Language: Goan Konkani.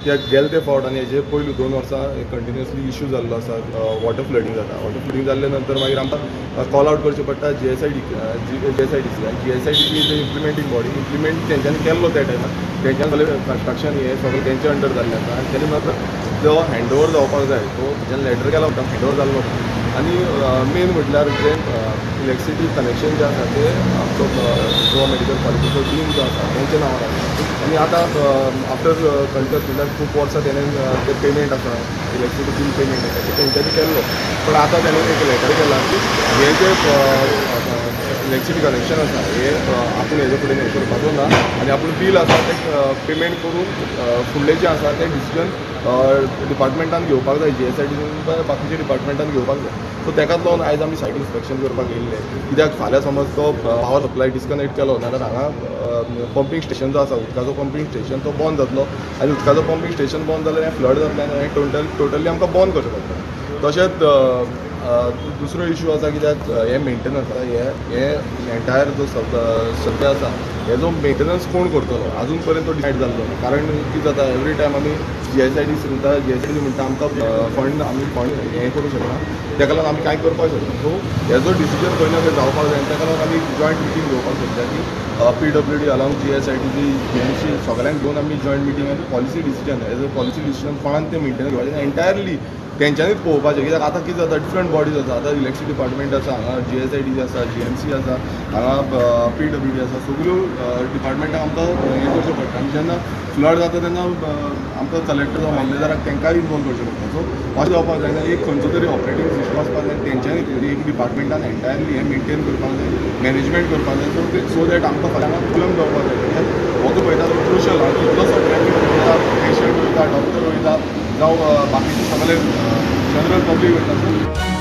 कित्याक गेले ते फावट आनी हेजे पयलू 2 वर्सां कंटिन्युअसली इशू जाल्लो आसा. वॉटर फ्लडींग जाता. वॉटर फ्लडींग जाल्ले नंतर मागीर आमकां कॉल आवट करचें पडटा GSIDC आनी GSIDC is a implementing body. Implement तेंच्यांनी केल्लो त्या टायमार तेंच्यान सगळें कन्स्ट्रक्शन हें सगळें तेंच्या अंडर जाल्लें आसा आनी तेजे नंतर जो हँड ओवर जावपाक जाय तो तेंच्यान लॅटर केला वता, हँड ओवर जाल्लो ना. आनी मेन म्हटल्यार जें इलेक्ट्रिसिटी कनेक्शन जें आसा तें आमचो गोवा मेडिकल कॉलेजीचो डीन जो आसा तेंच्या नांवार आसा. आनी आतां आफ्टर कंटेस्ट म्हटल्यार खूब वर्सां तेणें तें पेमेंट आसा, इलेक्ट्रिसिटी बील पेमेंट आसा तें तेंच्यांनी केल्लो, पूण आतां तेणें एक लॅटर केलां की हें जें इलेक्ट्रिसिटी कनेक्शन आसा हें आपूण हेजे फुडें हें करपाचो ना आनी आपूण बील आसा तें पेमेंट करून फुडलें जें आसा तें डिसिजन डिपार्टमेंटान घेवपाक जाय, GSIDC बाकीच्या डिपार्टमेंटान घेवपाक जाय. सो तेकाच लागून आयज आमी सायट इन्स्पेक्शन करपाक येयल्ले. कित्याक फाल्यां समज तो पावर सप्लाय डिस्कनेक्ट केलो जाल्यार हांगा पंपींग स्टेशन जो आसा, उदकाचो पंपींग स्टेशन तो बंद जातलो आनी उदकाचो पंपींग स्टेशन बंद जाल्यार हें फ्लड जातलें आनी हें टोटली आमकां बंद करचें पडटलें. तशेंच दुसरो इशू आसा कित्याक हें मेंटेनन्स आसा, हें एंटायर जो सद्या आसा हेजो मेंटेनन्स कोण करतलो आजून पर्यंत तो डिसायड जाल्लो ना. कारण कितें जाता, एवरी टायम आमी GSIDC म्हणटा, GSIDC म्हणटा आमकां फंड, आमी फंड हें करूंक शकना, तेका लागून आमी कांय करपाक शकना. सो हेजो डिसिजन खंय ना खंय जावपाक जाय आनी तेका लागून आमी जॉयंट मिटींग घेवपाक सोदता की PWD along GSIDC GMC सगळ्यांक घेवन आमी जॉयंट मिटींग आनी policy decision as a policy decision कोणान तें मेंटेन घेवपाचें एंटायरली तेंच्यांनीच पळोवपाचें. कित्याक आतां कितें जाता, डिफरंट बॉडीज आसा, आतां इलेक्ट्रिसिटी डिपार्टमेंट आसा, हांगा GSIDC आसा, GMC आसा, हांगा PWD आसा, सगळ्यो डिपार्टमेंटाक आमकां हें करचें पडटा. आनी जेन्ना फ्लड जाता तेन्ना आमकां कलेक्टर जावं मामलेदाराक तेंकांय इनवॉल्व करचें पडटा. सो अशें जावपाक जायना, एक खंयचो तरी ऑपरेटींग सिस्टम आसपाक जाय, तेंच्यांनी एक डिपार्टमेंटान एंटायरली हें मेंटेन करपाक जाय, मॅनेजमेंट करपाक जाय, सो that आमकां फाल्यां प्रॉब्लम जावपाक जाय. कित्याक हो जो पळयता तो क्रुशल आसा, कितलोसो ट्रॅफीक वयता, पेशंट वयता, डॉक्टर वयता, जावं बाकीचे सगळे जनरल पब्लीक वयता. सो